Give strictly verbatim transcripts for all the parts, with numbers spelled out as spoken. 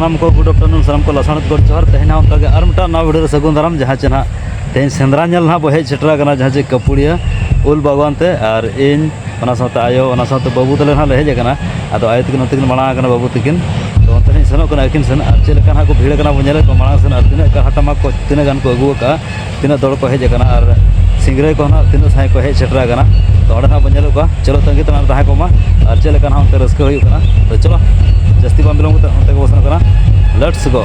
ᱥᱟᱱᱟᱢ ᱠᱚ good afternoon, ᱥᱟᱱᱟᱢ ᱠᱚ ᱞᱟᱥᱟᱲᱦᱮᱫ ᱜᱚᱰ ᱡᱚᱦᱟᱨ᱾ ᱛᱮᱦᱮᱧ ᱦᱚᱸ ᱚᱱᱠᱟ ᱜᱮ ᱟᱨ ᱢᱤᱫᱴᱟᱝ ᱱᱟᱣᱟ video ᱨᱮ ᱥᱟᱹᱜᱩᱱ ᱫᱟᱨᱟᱢ᱾ ᱡᱟᱦᱟᱸ ᱪᱮ ᱱᱟᱦᱟᱜ ᱛᱮᱦᱮᱧ ᱥᱮᱸᱫᱽᱨᱟ ᱧᱮᱞ ᱱᱟᱦᱟᱜ ᱵᱚ ᱦᱮᱡ ᱥᱮᱴᱮᱨ ᱟᱠᱟᱱᱟ, ᱡᱟᱦᱟᱸ ᱪᱮ ᱠᱟᱹᱯᱩᱲᱤᱭᱟᱹ ᱩᱞ ᱵᱟᱜᱣᱟᱱ ᱛᱮ, ᱟᱨ ᱤᱧ ᱚᱱᱟ ᱥᱟᱶᱛᱮ ᱟᱭᱳ, ᱚᱱᱟ ᱥᱟᱶᱛᱮ ᱵᱟᱹᱵᱩ ᱛᱟᱞᱮ ᱱᱟᱦᱟᱜ ᱞᱮ ᱦᱮᱡ ᱟᱠᱟᱱᱟ᱾ ᱟᱫᱚ ᱟᱭᱳ ᱛᱟᱹᱠᱤᱱ ᱚᱱᱛᱮ ᱠᱤᱱ ᱢᱟᱲᱟᱝ ᱟᱠᱟᱱᱟ, ᱵᱟᱹᱵᱩ ᱛᱟᱹᱠᱤᱱ᱾ ᱛᱚ ᱚᱱᱛᱮ ᱞᱤᱧ ᱥᱮᱱᱚᱜ ᱠᱟᱱᱟ ᱟᱹᱠᱤᱱ ᱥᱮᱱ, ᱟᱨ ᱪᱮᱫ ᱞᱮᱠᱟ ᱱᱟᱦᱟᱜ ᱠᱚ ᱵᱷᱤᱲ ᱟᱠᱟᱱᱟ ᱵᱚ ᱧᱮᱞᱮᱫ ᱠᱚᱣᱟ ᱢᱟᱲᱟᱝ ᱥᱮᱱ, ᱟᱨ ᱛᱤᱱᱟᱹᱜ ᱜᱟᱱ ᱦᱟᱴᱟᱢᱟ ᱠᱚ, ᱛᱤᱱᱟᱹᱜ ᱜᱟᱱ ᱠᱚ ᱟᱹᱜᱩ ᱟᱠᱟᱫᱼᱟ, ᱛᱤᱱᱟᱹᱜ ᱫᱚᱲ ᱠᱚ ᱦᱮᱡ ᱟᱠᱟᱱᱟ, ᱟᱨ ᱥᱤᱝᱨᱟᱹᱭ ᱠᱚ ᱱᱟᱦᱟᱜ ᱛᱤᱱᱟᱹᱜ ᱥᱟᱸᱜᱮ ᱠᱚ ᱦᱮᱡ ᱥᱮᱴᱮᱨ ᱟᱠᱟᱱᱟ᱾ ᱛᱚ ᱚᱸᱰᱮ ᱱᱟᱦᱟᱜ ᱵᱚ ᱧᱮᱞᱮᱫ ᱠᱚᱣᱟ᱾ ᱪᱚᱞᱚ ᱛᱟᱺᱜᱤ ᱛᱟᱲᱟᱜ ᱨᱮ ᱛᱟᱦᱮᱸ ᱠᱚᱜ ᱢᱟ, ᱟᱨ ᱪᱮᱫ ᱞᱮᱠᱟ ᱱᱟᱦᱟᱜ ᱚᱱᱛᱮ ᱨᱟᱹᱥᱠᱟᱹ ᱦᱩᱭᱩᱜ ᱠᱟᱱᱟ᱾ ᱛᱚ ᱪᱚᱞᱚ ᱡᱟᱹᱥᱛᱤ ᱵᱟᱝ ᱵᱤᱞᱚᱢ ᱠᱟᱛᱮ ᱚᱱᱛᱮ ᱜᱮᱵᱚ ᱥᱮᱱᱚᱜ ᱠᱟᱱᱟ᱾ Let's go᱾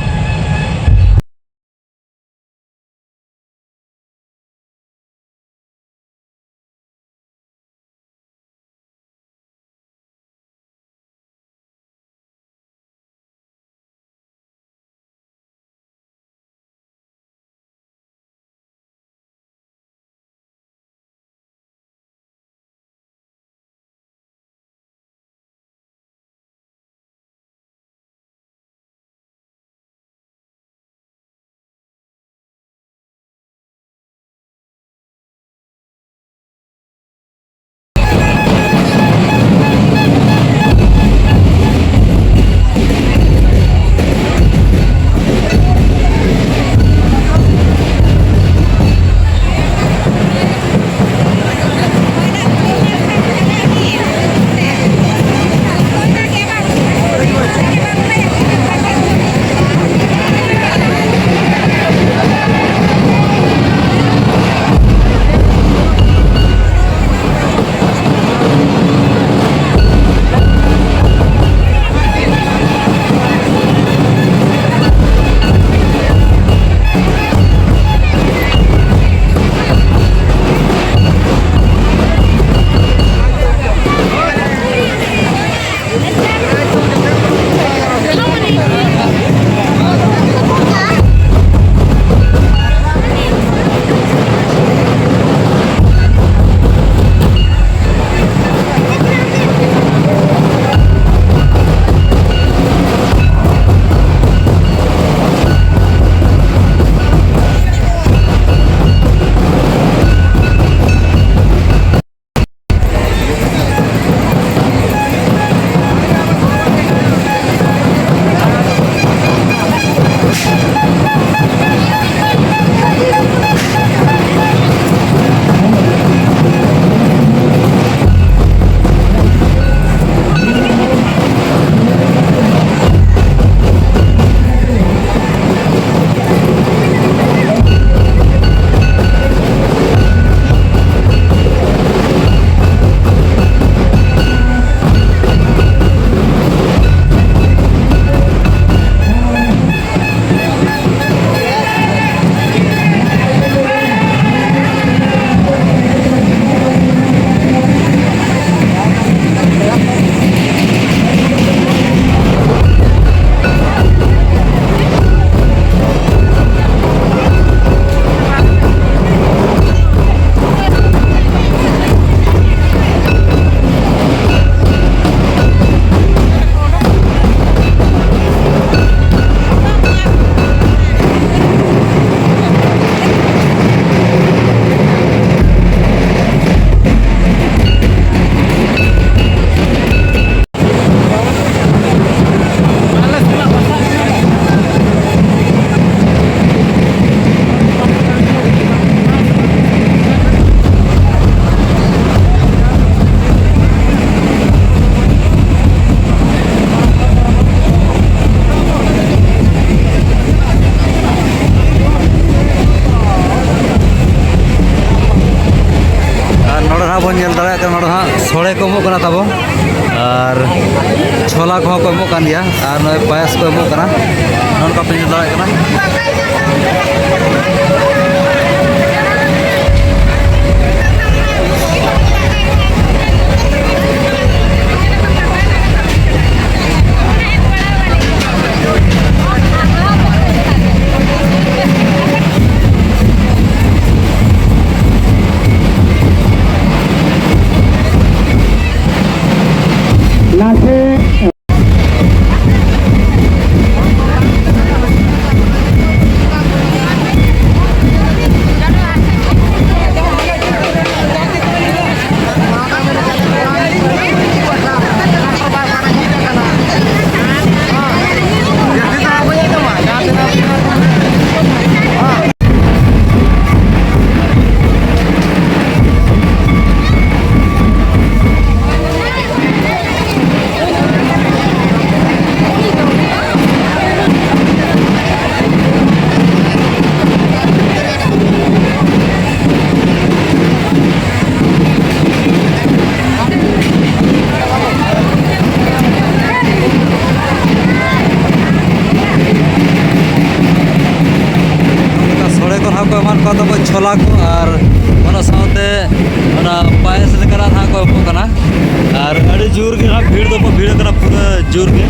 ᱱᱚᱰᱮ ᱦᱟᱸᱜ ᱥᱚᱲᱮ ᱠᱚ ᱮᱢᱚᱜ ᱠᱟᱱᱟ ᱛᱟᱵᱚ, ᱟᱨ ᱪᱷᱳᱞᱟ ᱠᱚᱦᱚᱸ ᱠᱚ ᱮᱢᱚᱜ ᱠᱟᱱ ᱜᱮᱭᱟ, ᱟᱨ ᱱᱚᱜᱼᱚᱭ ᱯᱟᱭᱮᱥ ᱠᱚ ᱮᱢᱚᱜ ᱠᱟᱱᱟ᱾ ᱱᱚᱜᱼᱚ ᱱᱚᱝᱠᱟ ᱯᱮ ᱧᱮᱞ ᱫᱟᱲᱮᱭᱟᱜ ᱠᱟᱱᱟ᱾ ᱥᱚᱲᱮ ᱠᱚ ᱱᱟᱦᱟᱜ ᱠᱚ ᱮᱢᱟᱫ ᱠᱚᱣᱟ ᱛᱟᱵᱚ, ᱪᱷᱳᱞᱟ ᱠᱚ, ᱟᱨ ᱚᱱᱟ ᱥᱟᱶᱛᱮ ᱚᱱᱟ ᱯᱟᱭᱮᱥ ᱞᱮᱠᱟᱱᱟᱜ ᱱᱟᱦᱟᱜ ᱠᱚ ᱮᱢᱚᱜ ᱠᱟᱱᱟ᱾ ᱟᱨ ᱟᱹᱰᱤ ᱡᱳᱨ ᱜᱮ ᱱᱟᱦᱟᱜ ᱵᱷᱤᱲ ᱫᱚᱠᱚ ᱵᱷᱤᱲ ᱟᱠᱟᱱᱟ, ᱯᱩᱨᱟᱹ ᱡᱳᱨ ᱜᱮ᱾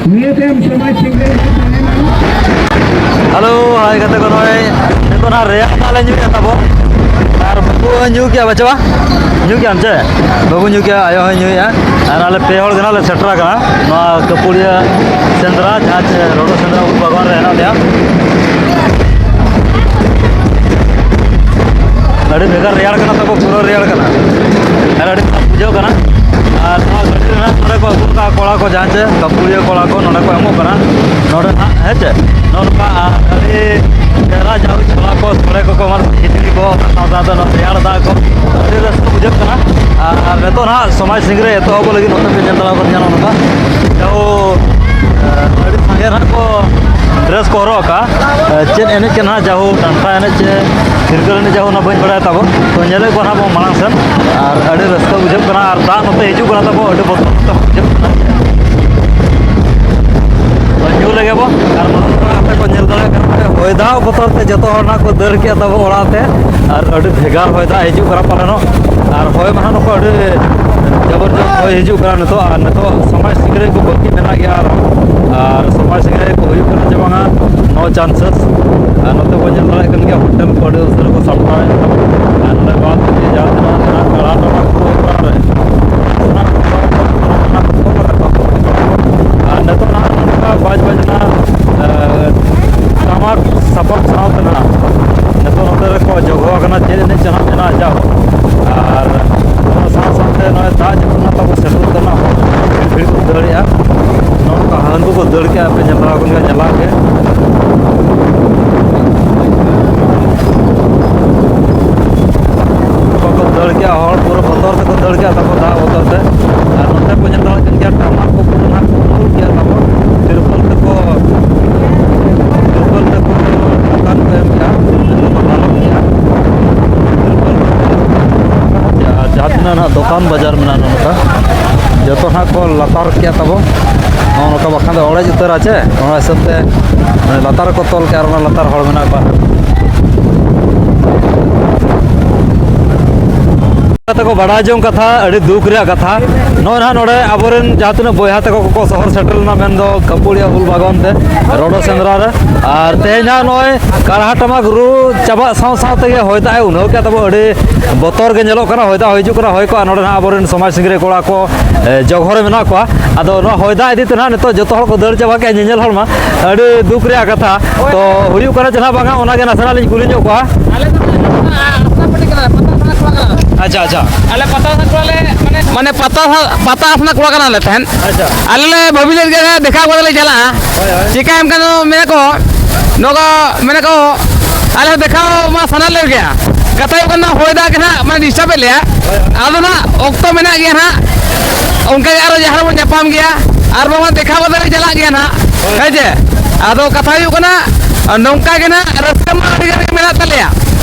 ᱱᱤᱭᱟᱹ ᱛᱟᱭᱚᱢ ᱥᱚᱢᱟᱡᱽ ᱥᱤᱝᱨᱟᱹᱭ ᱠᱚ ᱛᱟᱦᱮᱱᱟ᱾ ᱦᱮᱞᱳ, ᱦᱟᱭ ᱜᱟᱛᱮ ᱠᱚ, ᱱᱚᱜᱼᱚᱭ ᱱᱤᱛᱚᱜ ᱱᱟᱦᱟᱜ ᱨᱮᱭᱟᱲ ᱫᱟᱜ ᱞᱮ ᱧᱩᱭᱮᱫᱼᱟ ᱛᱟᱵᱚ᱾ ᱟᱨ ᱵᱟᱹᱵᱩ ᱧᱩ ᱠᱮᱜᱼᱟ ᱵᱟᱪᱷᱟ? ᱧᱩ ᱠᱮᱜᱼᱟᱢ ᱪᱮ? ᱵᱟᱹᱵᱩ ᱧᱩ ᱠᱮᱜᱼᱟ, ᱟᱭᱳ ᱦᱚᱸᱭ ᱧᱩᱭᱮᱜᱼᱟ᱾ ᱟᱨ ᱟᱞᱮ ᱯᱮ ᱦᱚᱲ ᱜᱮ ᱱᱟᱦᱟᱜ ᱞᱮ ᱥᱮᱴᱮᱨ ᱟᱠᱟᱱᱟ ᱱᱚᱣᱟ ᱠᱟᱹᱯᱩᱲᱤᱭᱟᱹ ᱥᱮᱸᱫᱽᱨᱟ, ᱡᱟᱦᱟᱸ ᱪᱮ ᱨᱚᱰᱚ ᱥᱮᱸᱫᱽᱨᱟ ᱩᱞ ᱵᱟᱜᱟᱱ ᱨᱮ ᱦᱮᱱᱟᱜ ᱞᱮᱭᱟ᱾ ᱟᱹᱰᱤ ᱵᱷᱮᱜᱟᱨ ᱨᱮᱭᱟᱲ ᱠᱟᱱᱟ ᱛᱟᱵᱚ, ᱯᱩᱨᱟᱹ ᱨᱮᱭᱟᱲ ᱠᱟᱱᱟ᱾ ᱟᱨ ᱟᱹᱰᱤ ᱵᱩᱡᱷᱟᱹᱜ ᱠᱟᱱᱟ᱾ ᱟᱨ ᱱᱚᱣᱟ ᱜᱟᱹᱰᱤ ᱨᱮ ᱱᱟᱦᱟᱜ ᱱᱚᱰᱮ ᱠᱚ ᱟᱹᱜᱩ ᱠᱟᱜᱼᱟ ᱠᱚᱲᱟ ᱠᱚ, ᱡᱟᱦᱟᱸ ᱪᱮ ᱠᱟᱹᱯᱩᱲᱤᱭᱟᱹ ᱠᱚᱲᱟ ᱠᱚ ᱱᱚᱰᱮ ᱠᱚ ᱮᱢᱚᱜ ᱠᱟᱱᱟ᱾ ᱱᱚᱰᱮ ᱱᱟᱦᱟᱜ, ᱦᱮᱸ ᱪᱮ, ᱱᱚᱜᱼᱚ ᱱᱚᱝᱠᱟ, ᱟᱨ ᱟᱹᱰᱤ ᱪᱮᱦᱨᱟ ᱡᱟᱹᱣ ᱪᱷᱚᱞᱟ ᱠᱚ, ᱥᱚᱲᱮ ᱠᱚᱠᱚ ᱮᱢᱟ, ᱠᱷᱤᱪᱲᱤ ᱠᱚ, ᱚᱱᱟ ᱥᱟᱶ ᱥᱟᱶᱛᱮ ᱱᱚᱣᱟ ᱨᱮᱭᱟᱲ ᱫᱟᱜ ᱠᱚ, ᱟᱹᱰᱤ ᱨᱟᱹᱥᱠᱟᱹ ᱵᱩᱡᱷᱟᱹᱜ ᱠᱟᱱᱟ᱾ ᱟᱨ ᱱᱤᱛᱚᱜ ᱱᱟᱦᱟᱜ ᱥᱚᱢᱟᱡᱽ ᱥᱤᱝᱨᱟᱹᱭ ᱮᱛᱚᱦᱚᱵᱚᱜ ᱞᱟᱹᱜᱤᱫ ᱱᱚᱛᱮ ᱯᱮ ᱧᱮᱞ ᱫᱟᱲᱮᱭᱟᱜ ᱠᱟᱱ ᱜᱮᱭᱟ, ᱱᱚᱜᱼᱚ ᱱᱚᱝᱠᱟ ᱡᱟᱹᱣ, ᱟᱹᱰᱤ ᱥᱟᱸᱜᱮ ᱱᱟᱦᱟᱜ ᱠᱚ ᱰᱨᱮᱥ ᱠᱚ ᱦᱚᱨᱚᱜ ᱟᱠᱟᱫᱼᱟ᱾ ᱪᱮᱫ ᱮᱱᱮᱡ ᱠᱟᱱᱟ, ᱡᱟᱹᱣ ᱰᱟᱱᱴᱟ ᱮᱱᱮᱡ ᱪᱮ ᱯᱷᱤᱨᱠᱟᱹᱞ ᱮᱱᱮᱡ, ᱡᱟᱹᱣ ᱚᱱᱟ ᱵᱟᱹᱧ ᱵᱟᱲᱟᱭᱟ ᱛᱟᱵᱚ᱾ ᱛᱚ, ᱧᱮᱞᱮᱫ ᱠᱚᱣᱟ ᱱᱟᱦᱟᱜ ᱵᱚᱱ ᱢᱟᱲᱟᱝ ᱥᱮᱱ, ᱟᱨ ᱟᱹᱰᱤ ᱨᱟᱹᱥᱠᱟᱹ ᱵᱩᱡᱷᱟᱹᱜ ᱠᱟᱱᱟ᱾ ᱟᱨ ᱫᱟᱜ ᱱᱚᱛᱮ ᱦᱤᱡᱩᱜ ᱠᱟᱱᱟ ᱛᱟᱵᱚ, ᱟᱹᱰᱤ ᱵᱚᱛᱚᱨ ᱱᱚᱛᱮ ᱵᱩᱡᱷᱟᱹᱜ ᱠᱟᱱᱟ᱾ ᱛᱚ, ᱧᱩ ᱞᱮᱜᱮ ᱵᱚ᱾ ᱟᱨ ᱱᱚᱜᱼᱚ ᱱᱚᱝᱠᱟ ᱠᱟᱛᱮ ᱠᱚ ᱧᱮᱞ ᱫᱟᱲᱮᱭᱟᱜ ᱠᱟᱱᱟ, ᱦᱚᱭ ᱫᱟᱜ ᱵᱚᱛᱚᱨ ᱛᱮ ᱡᱚᱛᱚ ᱦᱚᱲ ᱱᱟᱦᱟᱜ ᱠᱚ ᱫᱟᱹᱲ ᱠᱮᱜᱼᱟ ᱛᱟᱵᱚ ᱚᱲᱟᱜ ᱛᱮ᱾ ᱟᱨ ᱟᱹᱰᱤ ᱵᱷᱮᱜᱟᱨ ᱦᱚᱭ ᱫᱟᱜ ᱦᱤᱡᱩᱜ ᱠᱟᱱᱟ ᱯᱟᱞᱮᱱᱚᱜ᱾ ᱟᱨ ᱦᱚᱭ ᱢᱟ ᱱᱟᱦᱟᱜ ᱱᱚᱝᱠᱟ ᱟᱹᱰᱤ ᱡᱚᱵᱚᱨᱡᱚᱥ ᱦᱚᱭ ᱦᱤᱡᱩᱜ ᱠᱟᱱᱟ ᱱᱤᱛᱚᱜ᱾ ᱟᱨ ᱱᱤᱛᱚᱜ ᱥᱚᱢᱟᱡᱽ ᱥᱤᱝᱨᱟᱹᱭ ᱠᱚ ᱵᱟᱹᱠᱤ ᱢᱮᱱᱟᱜ ᱜᱮᱭᱟ ᱟᱨᱦᱚᱸ᱾ ᱟᱨ ᱥᱚᱢᱟᱡᱽ ᱥᱤᱝᱨᱟᱹᱭ ᱠᱚ ᱦᱩᱭᱩᱜ ᱠᱟᱱᱟ ᱪᱮ ᱵᱟᱝᱟ, no chances᱾ ᱟᱨ ᱱᱚᱛᱮ ᱵᱚᱱ ᱧᱮᱞ ᱫᱟᱲᱮᱭᱟᱜ ᱠᱟᱱ ᱜᱮᱭᱟ, ᱦᱳᱴᱮᱞ ᱠᱚ ᱟᱹᱰᱤ ᱩᱥᱟᱹᱨᱟ ᱠᱚ ᱥᱟᱯᱲᱟᱣᱮᱫ ᱛᱟᱵᱚᱱᱟ᱾ ᱟᱨ ᱱᱚᱰᱮ ᱵᱟᱫ ᱠᱟᱛᱮ ᱡᱟᱦᱟᱸ ᱛᱤᱱᱟᱹᱜ ᱢᱮᱱᱟᱜ ᱠᱟᱲᱟ ᱴᱚᱞᱟ ᱠᱚ ᱚᱲᱟᱜ ᱨᱮ, ᱚᱱᱟ ᱠᱚ ᱚᱲᱟᱜ ᱨᱮ ᱟᱨ ᱱᱤᱛᱚᱜ ᱱᱟᱦᱟᱜ ᱱᱚᱝᱠᱟ ᱵᱟᱡᱽ ᱵᱟᱡᱽᱱᱟ, ᱮ, ᱴᱟᱢᱟᱠ ᱥᱟᱯᱟᱵ ᱥᱟᱶᱛᱮ ᱱᱟᱦᱟᱜ ᱱᱤᱛᱚᱜ ᱱᱚᱛᱮ ᱨᱮᱠᱚ ᱡᱚᱜᱽᱦᱚ ᱟᱠᱟᱱᱟ, ᱪᱮᱫ ᱮᱱᱮᱡ ᱪᱚ ᱱᱟᱦᱟᱜ ᱢᱮᱱᱟᱜᱼᱟ ᱡᱟᱦᱳᱠ᱾ ᱟᱨ ᱚᱱᱟ ᱥᱟᱶ ᱥᱟᱶᱛᱮ ᱱᱚᱜᱼᱚᱭ ᱫᱟᱜ ᱡᱟᱹᱯᱩᱫ ᱱᱟᱦᱟᱜ ᱛᱟᱵᱚ ᱥᱮᱴᱮᱨᱚᱜ ᱠᱟᱱᱟ, ᱦᱚᱲ ᱵᱷᱤᱲ ᱵᱷᱤᱲ ᱠᱚ ᱫᱟᱹᱲᱮᱜᱼᱟ᱾ ᱱᱚᱜᱼᱚ ᱱᱚᱝᱠᱟ ᱦᱟᱹᱱ ᱠᱚᱠᱚ ᱫᱟᱹᱲ ᱠᱮᱜᱼᱟ, ᱯᱮ ᱧᱮᱞ ᱫᱟᱲᱮᱭᱟᱜ ᱠᱟᱱ ᱜᱮᱭᱟ, ᱧᱮᱞᱟᱜ ᱜᱮ᱾ ᱚᱠᱚᱭ ᱠᱚ ᱫᱟᱹᱲ ᱠᱮᱜᱼᱟ, ᱦᱚᱲ ᱯᱩᱨᱟᱹ ᱵᱚᱛᱚᱨ ᱛᱮᱠᱚ ᱫᱟᱹᱲ ᱠᱮᱜᱼᱟ ᱛᱟᱠᱚ, ᱫᱟᱜ ᱵᱚᱛᱚᱨ ᱛᱮ᱾ ᱟᱨ ᱱᱚᱛᱮ ᱠᱚ ᱧᱮᱞ ᱫᱟᱲᱮᱭᱟᱜ ᱠᱟᱱ ᱜᱮᱭᱟ, ᱴᱟᱢᱟᱠ ᱠᱚ ᱯᱩᱨᱟᱹ ᱱᱟᱦᱟᱜ ᱠᱚ ᱩᱰᱩᱠ ᱠᱮᱜᱼᱟ ᱛᱟᱠᱚ᱾ ᱛᱤᱨᱯᱚᱞ ᱛᱮᱠᱚ, ᱛᱤᱨᱯᱚᱞ ᱛᱮᱠᱚ ᱫᱚᱠᱟᱱ ᱠᱚ ᱮᱢ ᱠᱮᱜᱼᱟ, ᱛᱤᱨᱯᱚᱞ ᱠᱚ ᱫᱟᱞᱚᱵ ᱠᱮᱜᱼᱟ᱾ ᱛᱤᱨᱯᱚᱞ ᱠᱚ ᱟᱨ ᱡᱟᱦᱟᱸ ᱛᱤᱱᱟᱹᱜ ᱱᱟᱦᱟᱜ ᱫᱚᱠᱟᱱ ᱵᱟᱡᱟᱨ ᱢᱮᱱᱟᱜᱼᱟ, ᱱᱚᱜᱼᱚ ᱱᱚᱝᱠᱟ ᱡᱚᱛᱚ ᱱᱟᱦᱟᱜ ᱠᱚ ᱞᱟᱛᱟᱨ ᱠᱮᱜᱼᱟ ᱛᱟᱵᱚ᱾ ᱱᱚᱜᱼᱚ ᱱᱚᱝᱠᱟ ᱵᱟᱠᱷᱟᱱ ᱫᱚ ᱚᱲᱮᱡ ᱩᱛᱟᱹᱨᱟ ᱪᱮ, ᱚᱱᱟ ᱦᱤᱥᱟᱹᱵ ᱛᱮ ᱞᱟᱛᱟᱨ ᱨᱮᱠᱚ ᱛᱚᱞ ᱠᱮᱜᱼᱟ ᱟᱨ ᱚᱱᱟ ᱞᱟᱛᱟᱨ ᱦᱚᱲ ᱢᱮᱱᱟᱜ ᱠᱚᱣᱟ᱾ ᱠᱟᱛᱷᱟ ᱠᱚ ᱵᱟᱲᱟᱭ ᱡᱚᱝ ᱠᱟᱛᱷᱟ, ᱟᱹᱰᱤ ᱫᱩᱠ ᱨᱮᱭᱟᱜ ᱠᱟᱛᱷᱟ᱾ ᱱᱚᱜᱼᱚᱭ ᱱᱟᱦᱟᱜ ᱱᱚᱰᱮ ᱟᱵᱚᱨᱮᱱ ᱡᱟᱦᱟᱸ ᱛᱤᱱᱟᱹᱜ ᱵᱚᱭᱦᱟ ᱛᱟᱠᱚ ᱠᱚᱠᱚ ᱥᱚᱦᱚᱨ ᱥᱮᱴᱮᱨ ᱞᱮᱱᱟ, ᱢᱮᱱᱫᱚ ᱠᱟᱹᱯᱩᱲᱤᱭᱟᱹ ᱦᱩᱞ ᱵᱟᱜᱟᱱ ᱛᱮ ᱨᱚᱰᱚ ᱥᱮᱸᱫᱽᱨᱟ ᱨᱮ, ᱟᱨ ᱛᱮᱦᱮᱧ ᱱᱟᱦᱟᱜ ᱱᱚᱜᱼᱚᱭ ᱠᱟᱨᱦᱟ ᱴᱟᱢᱟᱠ ᱨᱩ ᱪᱟᱵᱟᱜ ᱥᱟᱶ ᱥᱟᱶ ᱛᱮᱜᱮ ᱦᱚᱭ ᱫᱟᱜ ᱮ ᱩᱱᱟᱹᱣ ᱠᱮᱫ ᱛᱟᱵᱚ, ᱟᱹᱰᱤ ᱵᱚᱛᱚᱨ ᱜᱮ ᱧᱮᱞᱚᱜ ᱠᱟᱱᱟ᱾ ᱦᱚᱭ ᱫᱟᱜ ᱦᱤᱡᱩᱜ ᱠᱟᱱᱟ, ᱦᱚᱭ ᱠᱚᱜᱼᱟ᱾ ᱱᱚᱰᱮ ᱱᱟᱦᱟᱜ ᱟᱵᱚᱨᱮᱱ ᱥᱚᱢᱟᱡᱽ ᱥᱤᱝᱨᱟᱹᱭ ᱠᱚᱲᱟ ᱠᱚ, ᱮ, ᱡᱚᱜᱷᱚᱨ ᱨᱮ ᱢᱮᱱᱟᱜ ᱠᱚᱣᱟ᱾ ᱟᱫᱚ ᱱᱚᱣᱟ ᱦᱚᱭ ᱫᱟᱜ ᱤᱫᱤ ᱛᱮ ᱱᱟᱦᱟᱜ ᱱᱤᱛᱚᱜ ᱡᱚᱛᱚ ᱦᱚᱲ ᱠᱚ ᱫᱟᱹᱲ ᱪᱟᱵᱟ ᱠᱮᱜᱼᱟ ᱧᱮᱧᱮᱞ ᱦᱚᱲ ᱢᱟ᱾ ᱟᱹᱰᱤ ᱫᱩᱠ ᱨᱮᱭᱟᱜ ᱠᱟᱛᱷᱟ᱾ ᱛᱚ ᱦᱩᱭᱩᱜ ᱠᱟᱱᱟ ᱪᱮ ᱱᱟᱦᱟᱜ ᱵᱟᱝᱟ, ᱚᱱᱟᱜᱮ ᱱᱟᱥᱮᱱᱟᱜ ᱞᱤᱧ ᱠᱩᱞᱤ ᱧᱚᱜ ᱠᱚᱣᱟ᱾ ᱟᱞᱮ ᱫᱚ ᱟᱥᱱᱟᱯᱟᱹᱴᱤ ᱠᱟᱱᱟᱞᱮ, ᱯᱟᱛᱟ ᱥᱟᱱᱟ ᱠᱚᱲᱟ ᱠᱟᱱᱟᱞᱮ᱾ ᱟᱪᱪᱷᱟ, ᱟᱪᱪᱷᱟ᱾ ᱟᱞᱮ ᱯᱟᱛᱟ ᱥᱟᱱᱟ ᱠᱚᱲᱟ ᱞᱮ, ᱢᱟᱱᱮ, ᱢᱟᱱᱮ ᱯᱟᱛᱟ ᱥᱟ-, ᱯᱟᱛᱟ ᱥᱟᱱᱟ ᱠᱚᱲᱟ ᱠᱟᱱᱟᱞᱮ ᱛᱟᱦᱮᱸᱱ᱾ ᱟᱪᱪᱷᱟ᱾ ᱟᱞᱮ ᱞᱮ ᱵᱷᱟᱹᱵᱤ ᱞᱮᱫ ᱜᱮ ᱫᱮᱠᱷᱟᱣ ᱠᱟᱛᱮ ᱞᱮ ᱪᱟᱞᱟᱜᱼᱟ᱾ ᱦᱳᱭ, ᱦᱳᱭ᱾ ᱪᱤᱠᱟᱹ ᱮᱢ ᱠᱟᱱᱟ ᱢᱮᱱᱟ ᱠᱚ, ᱱᱚᱝᱠᱟ ᱢᱮᱱᱟ ᱠᱚ, ᱟᱞᱮ ᱦᱚᱸ ᱫᱮᱠᱷᱟᱣ ᱢᱟ ᱥᱟᱱᱟ ᱞᱮ ᱜᱮᱭᱟ᱾ ᱠᱟᱛᱷᱟ ᱦᱩᱭᱩᱜ ᱠᱟᱱᱟ, ᱦᱚᱭ ᱫᱟᱜ ᱜᱮ ᱱᱟᱦᱟᱜ, ᱢᱟᱱᱮ, ᱰᱤᱥᱴᱟᱵᱮᱫ ᱞᱮᱭᱟ᱾ ᱦᱳᱭ, ᱦᱳᱭ᱾ ᱟᱫᱚ ᱱᱟᱦᱟᱜ ᱚᱠᱛᱚ ᱢᱮᱱᱟᱜ ᱜᱮᱭᱟ ᱱᱟᱦᱟᱜ, ᱚᱱᱠᱟ ᱜᱮ ᱟᱨᱚ ᱡᱟᱦᱟᱸ ᱨᱮᱵᱚᱱ ᱧᱟᱯᱟᱢ ᱜᱮᱭᱟ, ᱟᱨ ᱵᱟᱝ ᱫᱮᱠᱷᱟᱣ ᱠᱟᱛᱮ ᱞᱮ ᱪᱟᱞᱟᱜ ᱜᱮᱭᱟ ᱱᱟᱦᱟᱜ᱾ ᱦᱳᱭ᱾ ᱦᱮᱸ ᱪᱮ? ᱟᱫᱚ ᱠᱟᱛᱷᱟ ᱦᱩᱭᱩᱜ ᱠᱟᱱᱟ, ᱱᱚᱝᱠᱟ ᱜᱮ ᱱᱟᱦᱟᱜ ᱨᱟᱹᱥᱠᱟᱹ ᱢᱟ ᱟᱹᱰᱤ ᱜᱟᱱ ᱜᱮ ᱢᱮᱱᱟᱜ ᱛᱟᱞᱮᱭᱟ᱾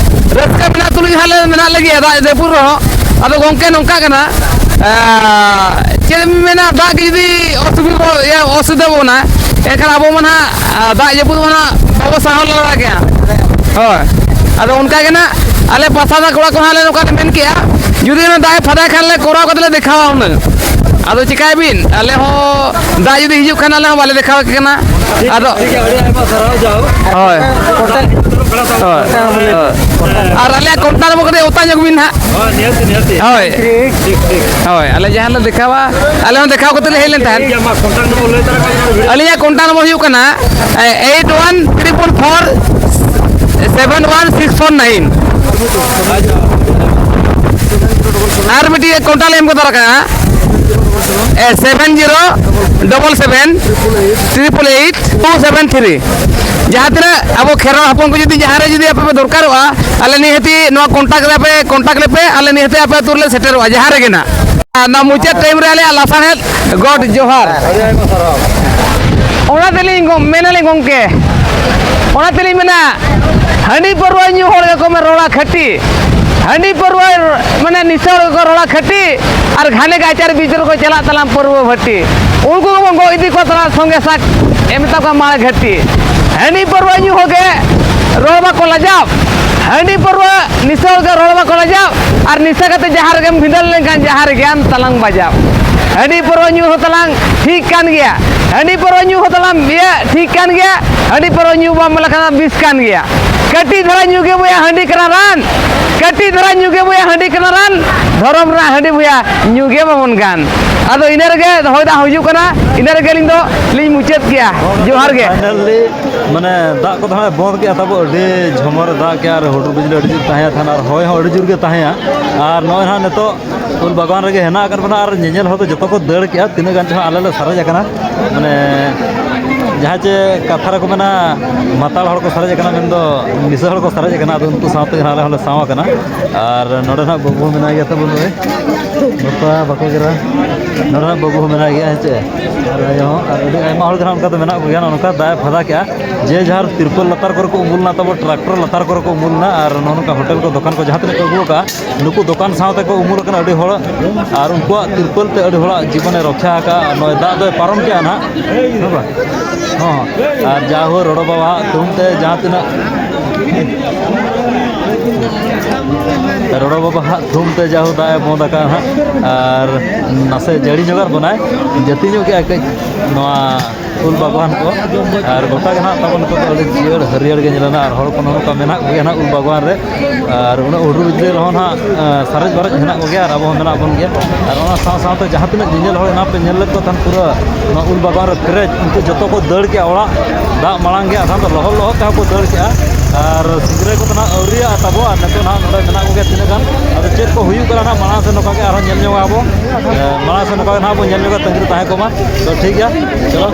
ᱨᱟᱹᱥᱠᱟᱹ ᱢᱮᱱᱟᱜ ᱛᱩᱞᱩᱡ ᱦᱟᱸᱜ ᱞᱮ ᱢᱮᱱᱟᱜ ᱞᱮᱜᱮᱭᱟ ᱫᱟᱜ ᱡᱟᱹᱯᱩᱫ ᱨᱮᱦᱚᱸ᱾ ᱟᱫᱚ ᱜᱚᱢᱠᱮ ᱱᱚᱝᱠᱟ ᱠᱟᱱᱟ, ᱟᱸ, ᱪᱮᱫ ᱮᱢ ᱢᱮᱱᱟ, ᱫᱟᱜ ᱜᱮ ᱡᱩᱫᱤ ᱚᱥᱩᱵᱤᱫᱷᱟ, ᱤᱭᱟᱹ, ᱚᱥᱩᱵᱤᱫᱷᱟ ᱵᱚᱱᱟ, ᱮᱱᱠᱷᱟᱱ ᱟᱵᱚ ᱢᱟ ᱱᱟᱦᱟᱜ, ᱟᱸ, ᱫᱟᱜ ᱡᱟᱹᱯᱩᱫ ᱢᱟ ᱱᱟᱦᱟᱜ ᱵᱟᱵᱚ ᱥᱟᱦᱟᱣ ᱫᱟᱲᱮᱭᱟᱜ ᱜᱮᱭᱟ᱾ ᱦᱳᱭ᱾ ᱟᱫᱚ ᱚᱱᱠᱟ ᱜᱮ ᱱᱟᱦᱟᱜ ᱟᱞᱮ ᱯᱟᱥᱟ ᱠᱚᱲᱟ ᱠᱚ ᱦᱟᱸᱜ ᱞᱮ ᱱᱚᱝᱠᱟ ᱞᱮ ᱢᱮᱱ ᱠᱮᱜᱼᱟ, ᱡᱩᱫᱤ ᱚᱱᱟ ᱫᱟᱜ ᱮ ᱯᱷᱟᱫᱟᱭ ᱠᱷᱟᱱ ᱞᱮ ᱠᱚᱨᱟᱣ ᱠᱟᱛᱮ ᱞᱮ ᱫᱮᱠᱷᱟᱣᱟ ᱦᱩᱱᱟᱹᱝ᱾ ᱟᱫᱚ ᱪᱤᱠᱟᱹᱭ ᱵᱤᱱ, ᱟᱞᱮ ᱦᱚᱸ ᱫᱟᱜ ᱡᱩᱫᱤ ᱦᱤᱡᱩᱜ ᱠᱷᱟᱱ ᱟᱞᱮ ᱦᱚᱸ ᱵᱟᱞᱮ ᱫᱮᱠᱷᱟᱣ ᱠᱮ ᱠᱟᱱᱟ᱾ ᱴᱷᱤᱠ, ᱟᱫᱚ ᱴᱷᱤᱠ ᱜᱮᱭᱟ, ᱟᱹᱰᱤ ᱟᱭᱢᱟ ᱥᱟᱨᱦᱟᱣ, ᱡᱟᱦᱳᱠ᱾ ᱦᱳᱭ᱾ ᱦᱳᱭ᱾ ᱟᱨ ᱟᱞᱮᱭᱟᱜ ᱠᱚᱱᱴᱟᱠᱴ ᱱᱚᱢᱵᱚᱨ ᱠᱟᱹᱴᱤᱡ ᱚᱛᱟ ᱧᱚᱜ ᱵᱤᱱ ᱦᱟᱸᱜ᱾ ᱦᱳᱭ, ᱱᱤᱦᱟᱹᱛᱤ, ᱱᱤᱦᱟᱹᱛᱤ᱾ ᱦᱳᱭ᱾ ᱴᱷᱤᱠ, ᱴᱷᱤᱠ᱾ ᱦᱳᱭ, ᱟᱞᱮ ᱡᱟᱦᱟᱸ ᱞᱮ ᱫᱮᱠᱷᱟᱣᱟ, ᱟᱞᱮ ᱦᱚᱸ ᱫᱮᱠᱷᱟᱣ ᱠᱟᱛᱮ ᱞᱮ ᱦᱮᱡ ᱞᱮᱱ ᱴᱷᱤᱠ ᱛᱟᱦᱮᱸᱫ᱾ ᱜᱮᱭᱟ, ᱢᱟ, ᱠᱚᱱᱴᱟᱠᱴ ᱱᱚᱢᱵᱚᱨ ᱞᱟᱹᱭ ᱛᱟᱨᱟ ᱠᱟᱜ ᱵᱤᱱ᱾ ᱟᱹᱞᱤᱧᱟᱜ ᱠᱚᱱᱴᱟᱠᱴ ᱱᱚᱢᱵᱚᱨ ᱦᱩᱭᱩᱜ ᱠᱟᱱᱟ, ᱮ, eight one triple four seven one six four nine. ᱟᱨ ᱢᱤᱫᱴᱤᱡ ᱠᱚᱱᱴᱟᱠᱴ ᱞᱤᱧ ᱮᱢ ᱠᱚ ᱛᱟᱨᱟ ᱠᱟᱜᱼᱟ, ᱮ, seven zero double seven triple eight two seven three. ᱡᱟᱦᱟᱸ ᱛᱤᱱᱟᱹᱜ ᱟᱵᱚ ᱠᱷᱮᱨᱣᱟᱲ ᱦᱚᱯᱚᱱ ᱠᱚ ᱡᱩᱫᱤ ᱡᱟᱦᱟᱸ ᱨᱮ ᱡᱩᱫᱤ ᱟᱯᱮ ᱯᱮ ᱫᱚᱨᱠᱟᱨᱚᱜᱼᱟ, ᱟᱞᱮ ᱱᱤᱦᱟᱹᱛᱤ ᱱᱚᱣᱟ ᱠᱚᱱᱴᱟᱠᱴ ᱨᱮ ᱯᱮ, ᱠᱚᱱᱴᱟᱠᱴ ᱞᱮᱯᱮ, ᱟᱞᱮ ᱱᱤᱦᱟᱹᱛᱤ ᱟᱯᱮ ᱟᱹᱛᱩ ᱨᱮᱞᱮ ᱥᱮᱴᱮᱨᱚᱜᱼᱟ ᱡᱟᱦᱟᱸ ᱨᱮᱜᱮ ᱱᱟᱜ᱾ ᱟᱨ ᱱᱚᱣᱟ ᱢᱩᱪᱟᱹᱫ ᱴᱟᱭᱤᱢ ᱨᱮ ᱟᱞᱮᱭᱟᱜ ᱞᱟᱥᱟᱲᱦᱮᱫ ᱜᱚᱰ ᱡᱚᱦᱟᱨ᱾ ᱟᱹᱰᱤ ᱟᱭᱢᱟ ᱥᱟᱨᱦᱟᱣ᱾ ᱚᱱᱟ ᱛᱮᱞᱤᱧ ᱜᱚ-, ᱢᱮᱱᱟᱞᱤᱧ ᱜᱚᱢᱠᱮ, ᱚᱱᱟ ᱛᱮᱞᱤᱧ ᱢᱮᱱᱟ, ᱦᱟᱺᱰᱤ ᱯᱟᱹᱨᱣᱟᱹ ᱧᱩ ᱦᱚᱲ ᱜᱮᱠᱚ ᱨᱚᱲᱟ ᱠᱷᱟᱹᱴᱤ, ᱦᱟᱺᱰᱤ ᱯᱟᱹᱨᱣᱟᱹ, ᱢᱟᱱᱮ, ᱱᱤᱥᱟᱹ ᱦᱚᱲ ᱜᱮᱠᱚ ᱨᱚᱲᱟ ᱠᱷᱟᱹᱴᱤ, ᱟᱨ ᱜᱷᱟᱱᱮ ᱜᱮ ᱟᱪᱟᱨ ᱵᱤᱪᱟᱹᱨ ᱠᱚ ᱪᱟᱞᱟᱜ ᱛᱟᱞᱟᱝ ᱯᱟᱹᱨᱣᱟᱹ ᱵᱷᱟᱹᱴᱤ᱾ ᱩᱱᱠᱩ ᱜᱮᱵᱚᱱ ᱜᱚᱜ ᱤᱫᱤ ᱠᱚ ᱛᱟᱞᱟᱝ ᱥᱚᱸᱜᱮ ᱥᱟᱠ ᱮᱢ ᱢᱮᱛᱟ ᱠᱚᱣᱟ ᱢᱟᱲ ᱜᱷᱟᱹᱴᱤ᱾ ᱦᱟᱺᱰᱤ ᱯᱟᱹᱨᱣᱟᱹ ᱧᱩ ᱦᱚᱲ ᱜᱮ ᱨᱚᱲ ᱵᱟᱠᱚ ᱞᱟᱡᱟᱣ, ᱦᱟᱺᱰᱤ ᱯᱟᱹᱨᱣᱟᱹ ᱱᱤᱥᱟᱹ ᱜᱮ ᱨᱚᱲ ᱵᱟᱠᱚ ᱞᱟᱡᱟᱣ, ᱟᱨ ᱱᱤᱥᱟᱹ ᱠᱟᱛᱮ ᱡᱟᱦᱟᱸ ᱨᱮᱜᱮᱢ ᱵᱷᱤᱸᱫᱟᱹᱲ ᱞᱮᱱᱠᱷᱟᱱ ᱡᱟᱦᱟᱸ ᱨᱮᱜᱮ ᱟᱢ ᱛᱟᱞᱟᱝ ᱵᱟᱡᱟᱣ᱾ ᱦᱟᱺᱰᱤ ᱯᱟᱹᱨᱣᱟᱹ ᱧᱩ ᱦᱚᱸ ᱛᱟᱞᱟᱝ ᱴᱷᱤᱠ ᱠᱟᱱ ᱜᱮᱭᱟ, ᱦᱟᱺᱰᱤ ᱯᱟᱹᱨᱣᱟᱹ ᱧᱩ ᱦᱚᱸ ᱛᱟᱞᱟᱝ ᱤᱭᱟᱹ ᱴᱷᱤᱠ ᱠᱟᱱ ᱜᱮᱭᱟ, ᱦᱟᱺᱰᱤ ᱯᱟᱹᱨᱣᱟᱹ ᱧᱩ ᱵᱟᱢ ᱞᱮᱠᱷᱟᱱ ᱵᱤᱥ ᱠᱟᱱ ᱜᱮᱭᱟ᱾ ᱠᱟᱹᱴᱤᱡ ᱫᱷᱟᱨᱟ ᱧᱩ ᱜᱮ ᱵᱚᱭᱟ ᱦᱟᱺᱰᱤ ᱠᱟᱱᱟ ᱨᱟᱱ, ᱠᱟᱹᱴᱤᱡ ᱫᱷᱟᱨᱟ ᱧᱩ ᱜᱮ ᱵᱚᱭᱟ ᱦᱟᱺᱰᱤ ᱠᱟᱱᱟ ᱨᱟᱱ, ᱫᱷᱚᱨᱚᱢ ᱨᱮᱱᱟᱜ ᱦᱟᱺᱰᱤ ᱵᱚᱭᱟ ᱧᱩ ᱜᱮ ᱵᱟᱵᱚᱱ ᱜᱟᱱ᱾ ᱟᱫᱚ ᱤᱱᱟᱹ ᱨᱮᱜᱮ ᱦᱚᱭ ᱫᱟᱜ ᱦᱤᱡᱩᱜ ᱠᱟᱱᱟ, ᱤᱱᱟᱹ ᱨᱮᱜᱮ ᱟᱹᱞᱤᱧ ᱫᱚ ᱞᱤᱧ ᱢᱩᱪᱟᱹᱫ ᱠᱮᱜᱼᱟ᱾ ᱡᱚᱦᱟᱨ ᱜᱮ᱾ Finally, ᱢᱟᱱᱮ ᱫᱟᱜ ᱠᱚᱫᱚ ᱦᱟᱸᱜ ᱵᱚᱱᱫ ᱠᱮᱜᱼᱟ, ᱛᱟᱵᱚ ᱟᱹᱰᱤ ᱡᱷᱚᱢᱚᱨ ᱫᱟᱜ ᱠᱮᱜᱼᱟ ᱟᱨ ᱦᱩᱰᱩᱨ ᱵᱤᱡᱽᱞᱤ ᱟᱹᱰᱤ ᱡᱳᱨ ᱛᱟᱦᱮᱸ ᱠᱟᱱᱟ ᱟᱨ ᱦᱚᱭ ᱦᱚᱸ ᱟᱹᱰᱤ ᱡᱳᱨ ᱜᱮ ᱛᱟᱦᱮᱸᱭᱟ᱾ ᱟᱨ ᱱᱚᱜᱼᱚᱭ ᱦᱟᱸᱜ ᱱᱤᱛᱚᱜ ᱩᱞ ᱵᱟᱜᱟᱱ ᱨᱮᱜᱮ ᱦᱮᱱᱟᱜ ᱟᱠᱟᱫ ᱵᱚᱱᱟ ᱟᱨ ᱧᱮᱧᱮᱞ ᱦᱚᱲ ᱫᱚ ᱡᱚᱛᱚ ᱠᱚ ᱫᱟᱹᱲ ᱠᱮᱜᱼᱟ, ᱛᱤᱱᱟᱹᱜ ᱜᱟᱱ ᱪᱚ ᱦᱟᱸᱜ ᱟᱞᱮ ᱞᱮ ᱥᱟᱨᱮᱡ ᱟᱠᱟᱱᱟ᱾ ᱢᱟᱱᱮ ᱡᱟᱦᱟᱸ ᱪᱮ ᱠᱟᱛᱷᱟ ᱨᱮᱠᱚ ᱢᱮᱱᱟ, ᱢᱟᱛᱟᱞ ᱦᱚᱲ ᱠᱚ ᱥᱟᱨᱮᱡ ᱟᱠᱟᱱᱟ, ᱢᱮᱱᱫᱚ ᱱᱤᱥᱟᱹ ᱦᱚᱲ ᱠᱚ ᱥᱟᱨᱮᱡ ᱟᱠᱟᱱᱟ, ᱟᱫᱚ ᱩᱱᱠᱩ ᱥᱟᱶᱛᱮ ᱦᱟᱸᱜ ᱟᱞᱮ ᱦᱚᱸᱞᱮ ᱥᱟᱶ ᱟᱠᱟᱱᱟ᱾ ᱟᱨ ᱱᱚᱰᱮ ᱱᱟᱦᱟᱜ ᱵᱟᱹᱵᱩ ᱢᱮᱱᱟᱭ ᱜᱮᱭᱟ ᱛᱟᱵᱚᱱ ᱱᱩᱭ, ᱵᱟᱯᱟ ᱵᱟᱠᱚ ᱜᱮᱨᱟ, ᱱᱚᱰᱮ ᱱᱟᱦᱟᱜ ᱵᱟᱹᱵᱩ ᱦᱚᱸ ᱢᱮᱱᱟᱭ ᱜᱮᱭᱟ, ᱦᱮᱸ ᱪᱮ? ᱟᱨ ᱟᱭᱳ ᱦᱚᱸ, ᱟᱨ ᱟᱹᱰᱤ ᱟᱭᱢᱟ ᱦᱚᱲ ᱜᱮ ᱱᱟᱦᱟᱜ ᱚᱱᱠᱟ ᱫᱚ ᱢᱮᱱᱟᱜ ᱠᱚᱜᱮᱭᱟ᱾ ᱱᱚᱜᱼᱚ ᱱᱚᱝᱠᱟ ᱫᱟᱜ ᱮ ᱯᱷᱟᱫᱟ ᱠᱮᱜᱼᱟ, ᱡᱮ ᱡᱟᱦᱟᱨ ᱛᱤᱨᱯᱚᱞ ᱞᱟᱛᱟᱨ ᱠᱚᱨᱮ ᱠᱚ ᱩᱢᱩᱞ ᱞᱮᱱᱟ, ᱛᱟᱵᱚ ᱴᱨᱟᱠᱴᱚᱨ ᱞᱟᱛᱟᱨ ᱠᱚᱨᱮ ᱠᱚ ᱩᱢᱩᱞ ᱞᱮᱱᱟ, ᱟᱨ ᱱᱚᱜᱼᱚ ᱱᱚᱝᱠᱟ ᱦᱳᱴᱮᱞ ᱠᱚ ᱫᱚᱠᱟᱱ ᱠᱚ ᱡᱟᱦᱟᱸ ᱛᱤᱱᱟᱹᱜ ᱠᱚ ᱟᱹᱜᱩ ᱟᱠᱟᱫᱼᱟ, ᱱᱩᱠᱩ ᱫᱚᱠᱟᱱ ᱥᱟᱶ ᱛᱮᱠᱚ ᱩᱢᱩᱞ ᱟᱠᱟᱱᱟ ᱟᱹᱰᱤ ᱦᱚᱲ, ᱟᱨ ᱩᱱᱠᱩᱣᱟᱜ ᱛᱤᱨᱯᱚᱞ ᱛᱮ ᱟᱹᱰᱤ ᱦᱚᱲᱟᱜ ᱡᱤᱵᱚᱱᱮ ᱨᱚᱠᱷᱟ ᱟᱠᱟᱫᱼᱟ᱾ ᱱᱚᱜᱼᱚᱭ ᱫᱟᱜ ᱫᱚᱭ ᱯᱟᱨᱚᱢ ᱠᱮᱜᱼᱟ ᱱᱟᱦᱟᱜ, ᱦᱮᱸ ᱵᱟᱝ? ᱦᱚᱸ, ᱟᱨ ᱡᱟ ᱦᱳ ᱨᱚᱲᱚ ᱵᱟᱵᱟᱣᱟᱜ ᱛᱷᱩᱢ ᱛᱮ ᱡᱟᱦᱟᱸ ᱛᱤᱱᱟᱹᱜ ᱨᱚᱲᱚ ᱵᱟᱵᱟᱣᱟᱜ ᱛᱷᱩᱢ ᱛᱮ ᱡᱟ ᱦᱳ ᱫᱟᱜ ᱮ ᱵᱚᱱᱫ ᱟᱠᱟᱫᱼᱟ ᱱᱟᱦᱟᱜ, ᱟᱨ ᱱᱟᱥᱮ ᱡᱟᱹᱲᱤ ᱧᱚᱜᱟᱫ ᱵᱚᱱᱟᱭ, ᱡᱟᱹᱥᱛᱤ ᱧᱚᱜ ᱠᱮᱜᱼᱟ ᱠᱟᱹᱡ ᱱᱚᱣᱟ ᱩᱞ ᱵᱟᱜᱣᱟᱱ ᱠᱚ, ᱟᱨ ᱜᱚᱴᱟ ᱜᱮ ᱱᱟᱦᱟᱜ ᱛᱟᱵᱚᱱ ᱱᱤᱛᱚᱜ ᱫᱚ ᱟᱹᱰᱤ ᱡᱤᱭᱟᱹᱲ ᱦᱟᱹᱨᱭᱟᱹᱲ ᱜᱮ ᱧᱮᱞᱚᱜᱼᱟ, ᱟᱨ ᱦᱚᱲ ᱠᱚ ᱱᱚᱜᱼᱚ ᱱᱚᱝᱠᱟ ᱢᱮᱱᱟᱜ ᱠᱚᱜᱮᱭᱟ ᱱᱟᱦᱟᱜ ᱩᱞ ᱵᱟᱜᱣᱟᱱ ᱨᱮ᱾ ᱟᱨ ᱩᱱᱟᱹᱜ ᱦᱩᱰᱩᱨ ᱵᱤᱡᱽᱞᱤ ᱨᱮᱦᱚᱸ ᱱᱟᱦᱟᱜ, ᱮᱸ, ᱥᱟᱨᱮᱡ ᱵᱟᱨᱮᱡ ᱦᱮᱱᱟᱜ ᱠᱚᱜᱮᱭᱟ ᱟᱨ ᱟᱵᱚ ᱦᱚᱸ ᱢᱮᱱᱟᱜ ᱵᱚᱱ ᱜᱮᱭᱟ᱾ ᱟᱨ ᱚᱱᱟ ᱥᱟᱶ ᱥᱟᱶᱛᱮ ᱡᱟᱦᱟᱸ ᱛᱤᱱᱟᱹᱜ ᱧᱮᱧᱮᱞ ᱦᱚᱲ ᱦᱮᱱᱟᱜ ᱯᱮ, ᱧᱮᱞ ᱞᱮᱫ ᱠᱚ ᱛᱟᱦᱮᱱ ᱯᱩᱨᱟᱹ ᱱᱚᱣᱟ ᱩᱞ ᱵᱟᱜᱟᱱ ᱨᱮ ᱯᱮᱨᱮᱡ, ᱩᱱᱠᱩ ᱡᱚᱛᱚ ᱠᱚ ᱫᱟᱹᱲ ᱠᱮᱜᱼᱟ ᱚᱲᱟᱜ, ᱫᱟᱜ ᱢᱟᱲᱟᱝ ᱜᱮ, ᱟᱫᱷᱟᱱ ᱫᱚ ᱞᱚᱦᱚᱫ ᱞᱚᱦᱚᱫ ᱛᱮᱦᱚᱸ ᱠᱚ ᱫᱟᱹᱲ ᱠᱮᱜᱼᱟ᱾ ᱟᱨ ᱥᱤᱝᱨᱟᱹᱭ ᱠᱚᱫᱚ ᱱᱟᱦᱟᱜ ᱟᱹᱣᱨᱤᱭᱟᱜᱼᱟ ᱛᱟᱵᱚ, ᱟᱨ ᱱᱤᱛᱚᱜ ᱱᱟᱦᱟᱜ ᱱᱚᱰᱮ ᱢᱮᱱᱟᱜ ᱠᱚᱜᱮᱭᱟ ᱛᱤᱱᱟᱹᱜ ᱜᱟᱱ᱾ ᱟᱫᱚ ᱪᱮᱫ ᱠᱚ ᱦᱩᱭᱩᱜ ᱠᱟᱱᱟ ᱱᱟᱦᱟᱜ ᱢᱟᱲᱟᱝ ᱥᱮᱫ ᱱᱚᱝᱠᱟ ᱜᱮ ᱟᱨᱦᱚᱸ ᱧᱮᱞ ᱧᱚᱜᱟ ᱵᱚ, ᱮ, ᱢᱟᱲᱟᱝ ᱥᱮᱫ ᱱᱚᱝᱠᱟ ᱜᱮ ᱱᱟᱦᱟᱜ ᱵᱚ ᱧᱮᱞ ᱧᱚᱜᱟ, ᱛᱟᱺᱜᱤ ᱨᱮ ᱛᱟᱦᱮᱸ ᱠᱚᱜ ᱢᱟ᱾ ᱛᱚ ᱴᱷᱤᱠ ᱜᱮᱭᱟ, ᱪᱚᱞᱚ᱾